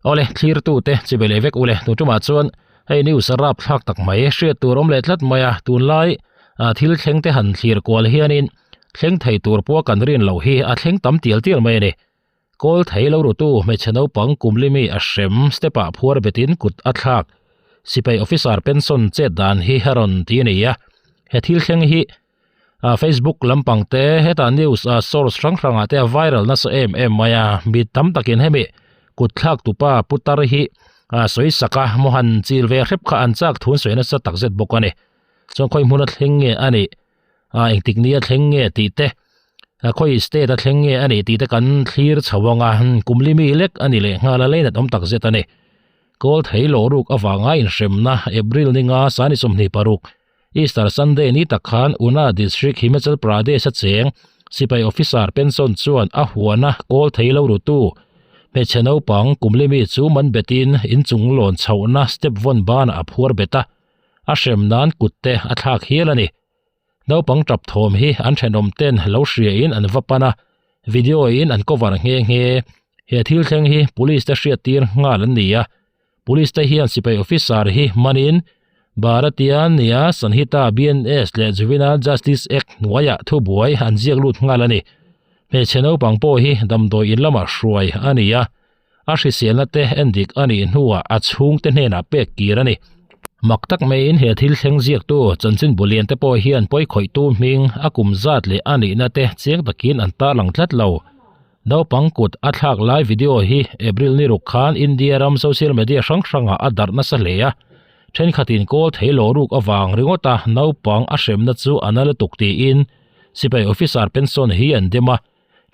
Awle, thlirtute chi be leh vek ule, tun tumah chuan hei news a rap thlak tak mai, hriat tur awm leh tlat mai a, tunlai thil thleng te han thlir kual hianin thleng thei tur pawh kan rin loh hi a thleng tam tial tial mai a ni. Kawl thei lo rutu hmeichhe naupang kumlimi a hrem step ah phuar betin kut a thlak sipai officer pension chet dan hi a rawn ti a ni a, he thil thleng hi Ah Facebook lampang te hetah news ah source hrang hrang ah te a viral nasa em em mai a mi tam takin hemi kut thlak tupa putar hi ah sawi sak a maw han chil ve hrep kha an chak thu an sawi nasa tak zet bawk a ni chuan khawi hmun a thleng nge a nih ah engtik ni a thleng nge tih te ah khawi state a thleng nge a nih tih te kan thlir chho ang a kum li mi lek a ni leh nghal a leinat awm tak zet a ni kawl thei lawh ruk avanga inhremna April ninga sani 26 Easter Sunday ni tak khan Una District Himachal Pradesh a cheng sipai officer pension chuan a huana kawl thei lo rutu hmeichhe naupang kumlimi chu man betin inchung lawn chhohna step vawn banah a phuar bet a, a hrem nan kut te a thlak hial a ni. Naupang tap thawm hi an thenawm ten lo hriain an va pan a, video in an cover nghe nghe. He thil thleng hi police te hriattir nghal an ni a, Police te hian sipai officer hi hmanin Bharatiya Nyaya Sanhita, BNS, leh Juvenile Justice Act hnuaiah thubuai an ziak lut nghal a ni. Hmeichhe naupang pawh hi damdawi in lamah hruai a ni a, a hriselna te endik a nih hnuah a chhungte hnenah pek kir a ni. Mak tak maiin he thil thleng ziaktu chanchin bulian te pawh hian pawikhawihtu hming a kum zat leh a nihna te chiang takin an tarlang tlat lo. Naupang kut a thlak lai video hi April ni ruk khan India ram social media hrang hrangah a darh nasa hle a, thenkhatin kawl thei lo ruk avang ringawta naupang a hremna chu a na lutuk tiin sipai officer pension hi an dem a,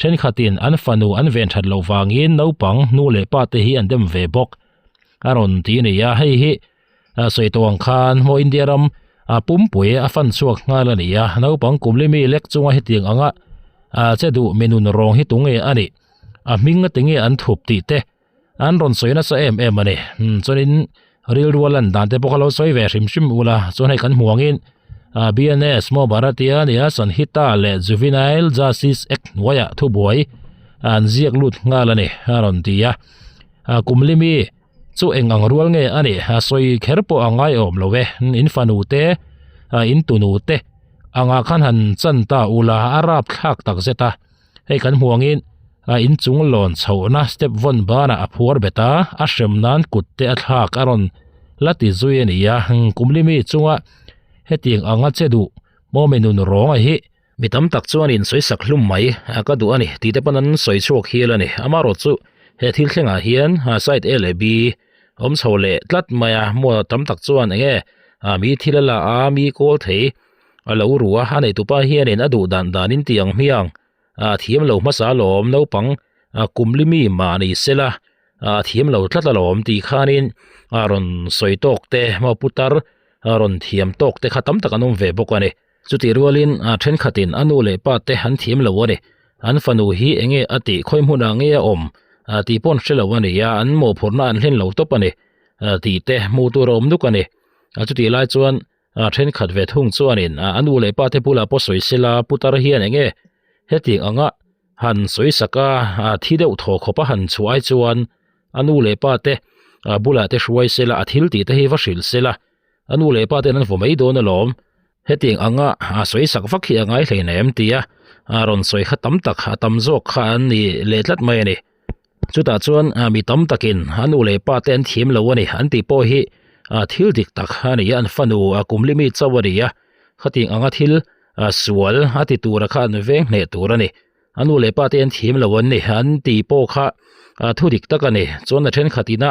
thenkhatin an fanu an ven that loh vangin naupang nu leh pa te hi an dem ve bawk a rawn ti a ni a, hei hi sawi tawh ang khan maw India ram a pumpui a fan chhuak nghal a ni a, naupang kum limi lek chunga hetiang anga che duh minun rawng hi tunge a nih a hming a tinge an thup tih te an rawn sawi nasa em em a ni chuanin rilru a lan dan te pawh kha lo sawi ve hrim hrim ula chuan hei kan hmu angin BNS maw Bharatiya Nyaya Sanhita leh Juvenile Justice Act hnuaiah thubuai an ziak lut nghal a ni a rawn ti a kum limi Chu eng ang rual nge a nih? A sawi kher pawh a ngaiawm lo e. In fanu te, in tunu te angah khan han chan ta ula a rap thlak tak zet a. Hei kan hmu angin in chung lawn chhohna step vawn banah a phuar bet a, a hrem nan kut te a thlak a rawn la ti zui a ni a. Kumlimi chunga hetiang anga che duh Mawmi nun rawnga hi Mi tam tak chuan in sawi sak hlum mai a ka duh a ni tih te pawn an sawi chhuak hial a ni. Amaherawh chu he thil thlengah hian side A leh B awm chho leh tlat mai a, maw tam tak chuan eng nge mi thil a la a, mi kawl thei a lo ru a, a neitupa hianin a duh dan danin tih ang hmiang a thiam lo hmasa alawm naupang kum li mi mah ni sela a thiam lo tlat alawm tih khanin a rawn sawi tawk te maw putar a rawn thiam tawk te kha tam tak an awm ve bawk a ni. Chutih rualin a thenkhatin a nu leh pa te an thiam lo a ni. An fanu hi enge a tih khawi hmunah nge a awm tih pawh an hre lo a ni a, an mawhphurhna an hlen lo tawp a ni tih te hmuh tur a awm nuk a ni. Chutih lai chuan thenkhat ve thung chuanin a nu leh pa te bulah pawh sawi sela putar hian enge hetiang anga han sawi sak a, thi deuh thaw khawp a han chhuah ai chuan a nu leh pa te bulah te hruai sela a thil tih te hi va hrilh sela a nu leh pa ten an vaw mai dawn alawm. Hetiang anga a sawi sak vak hi a ngai hlein em tia a rawn sawi kha tam tak a tam zawk kha an ni leh tlat mai a ni. Chutah chuan mi tam takin a nu leh pa te an thiam lo a ni an tih pawh hi thil dik tak a ni a, an fanu a kum limi chauh a ni a, khatiang anga thil sual a ti tura kha an veng hneh tur a ni. A nu leh pa te an thiam lo an ni an tih pawh kha thu dik tak a ni. Chuan a thenkhat ina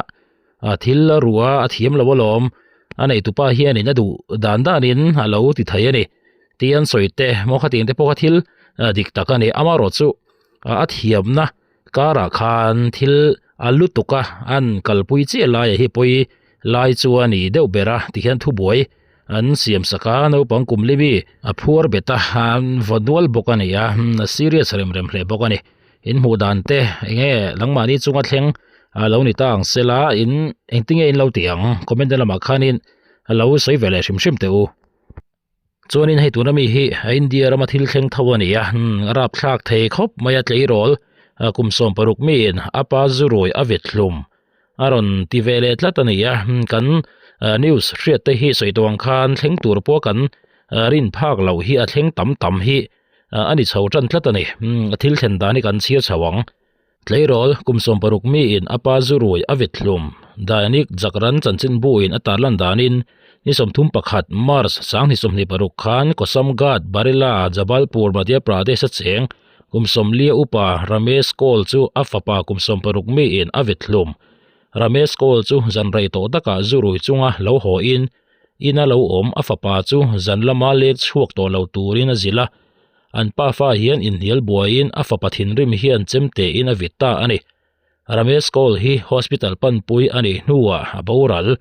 a thil a ruh a, a thiam lo alawm, a neitupa hianin a duh dan danin a lo ti thei a ni tih an sawi te maw khatiang te pawh kha thil dik tak a ni. Amaherawh chu a thiamna karah khan thil a lutuk a, an kalpui chiah laia hi pawi lai chu a ni deuh ber a tikhian thubuai an siam sak a, naupang kum limi a phuar bet a, an vaw nual bawk a ni a, a serious rem rem hle bawk a ni. In hmuh dan te enge langmahni chunga thleng a lo ni ta ang sela in engtinge in lo ti ang comment na lamah khanin a lo sawi ve leh hrim hrim teh u. Chuanin hei tuna mi hi India rama thil thleng tho a ni a, a rapthlak thei khawp mai a tleirawl kum 16 miin a pa zu ruai a vet hlum. A rawn ti ve leh tlat a ni a, kan news hriat te hi sawi tawh ang khan thleng tur pawh kan rin phak loh hi a thleng tam tam hi a ni chho tan tlat a ni. A thil thlen dan hi kan chhiar chho ang. Tleirawl kum 60 miin a pa zu rui a vit hlum. Dainik Jagran chanchinbu in a tarlan danin ni 31 March 2026 khan Kosamghat, Barela, Jabalpur, Madhya Pradesh a cheng Kum 40 upa Ramesh Kaul chu a fapa kum 60 miin a vit hlum. Ramesh Kaul chu zan rei tawh takah zu rui chunga lo haw in, ina lo awm a fapa chu zan lama lek chhuak tawh lo turin a zilh a. An pafa hian inhnial buaiin a fapa thinrim hian chemtein a vit ta a ni. Ramesh Kaul hi hospital panpui a nih hnuah a boral.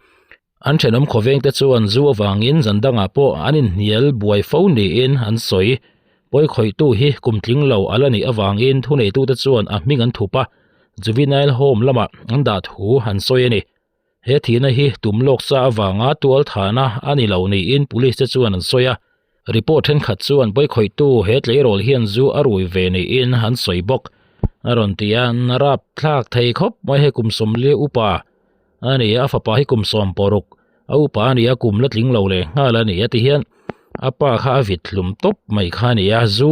An thenawm khawvengte chuan zu avangin zan dangah pawh an inhnial buai fo niin an sawi. Pawi khawihtu hi kum tling lo a la nih avangin thuneitute chuan a hming an thup a, Juvenile Home lamah an dah thu an sawi a ni. He thihna hi tum lawk sa avanga tual thahna a ni lo niin police te chuan an sawi a. Report thenkhat chuan pawi khawihtu he tleirawl hian zu a rui ve niin an sawi bawk. A rawn ti a, rapthlak thei khawp mai hei kum 40 upa. A ni, a fapa hi kum 60, a upa a ni a, kum la tling lo leh nghal a ni a ti hian a pa kha a vit hlum tawp mai kha a ni a, zu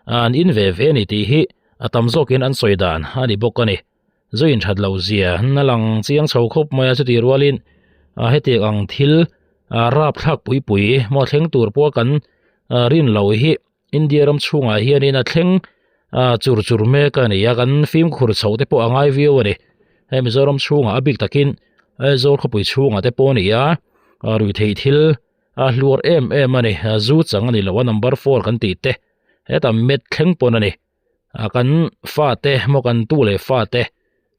an in ve ve a ni tih hi a tam zawkin an sawi dan a ni bawk a ni. Zu in that loh zia a lang chiang chho khawp mai a, chutih rualin hetiang ang thil rapthlak pui pui maw thleng tur pawh kan rin loh hi India ram chhungah hianin a thleng ah chur chur mek a ni a kan fimkhur chhoh te pawh a ngai viau a ni hei Mizoram chhungah a bik takin Aizawl khawpui chhungah te pawh a ni a ah rui theih thil a hluar em em a ni zu chang a ni lo a number four kan tih te hetah met thleng pawn a ni ah kan fate maw kan tu leh fate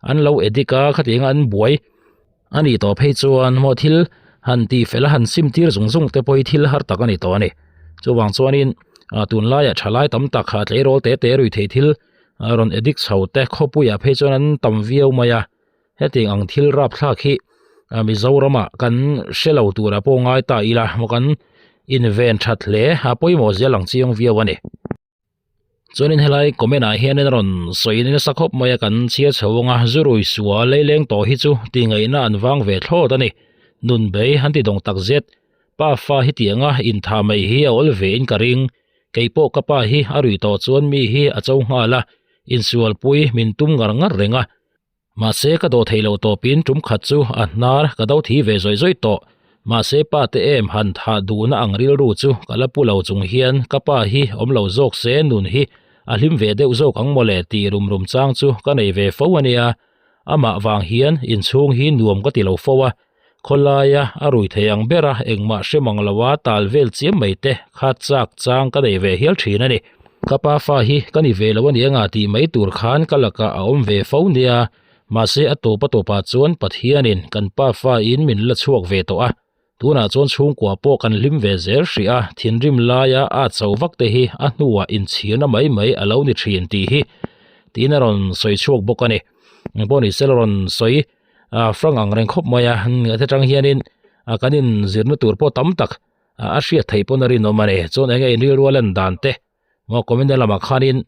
an lo edit a khatiang a an buai a nih tawh phei chuan maw thil han tih fel a han sim tir zung zung te pawh hi thil har tak a ni tawh a ni chuvang chuanin ah tunlaiah thalai tam tak ah tleirawl te te rui theih thil a rawn edit chho te khawpuiah phei chuan an tam viau mai a hetiang ang thil rapthlak hi ah Mizoramah kan hre lo turah pawh ngai ta ila maw kan inven that hle a pawimawh zel ang chiang viau a ni. Chuanin helai comment ah hianin a rawn sawi nasa khawp mai a kan chhiar chho ang a zurui sual leileng tawh hi chu tih ngaihna an vang ve thlawt a ni nun bei an ti dawng tak zet pa fa hi tiang a intha mai hi a awl ve in ka ring kei pawh ka pa hi a rui tawh chuan mi hi a cho nghal a insualpui min tum ngar ngar reng a. Mahse ka dawh theih loh tawpin tum khat chu a hnar ka do thi ve zawih zawih tawh. Mahse pa te em han thah duhna ang rilru chu ka la pu lo chung hian ka pa hi awm lo zawk se nun hi a hlim ve deuh zawk ang mawle tih rum rum chang chu ka nei ve fo a nia. Amah vang hian inchhung hi nuam ka ti lo fo a, Khawlaia a rui thei ang bera engmah hre mang loa tal vel chiam mai te kha chak chang ka nei ve hial thin a ni. Ka pa fa hi ka ni ve lo a ni anga tih mai tur khan ka lakah a awm ve fo nia, mahse a tawp a tawpah chuan Pathianin kan pa fa in min la chhuak ve tawh a, tunah chuan chhungkua pawh kan hlim ve zel hrih a, thinrim laia a cho vak te hi a hnuah inchhirna mai mai a lo ni thin tih hi tiin a rawn sawi chhuak bawk a ni. Engpawh ni se la rawn sawi. ah frank ang reng khawp mai a heti tang hianin ah kan in zirna tur pawh tam tak ah a hriat theih pawn a rinawm a ni chuan eng nge in rilru a lan dan te maw comment lamah khanin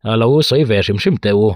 a lo sawi ve hrim hrim teh u.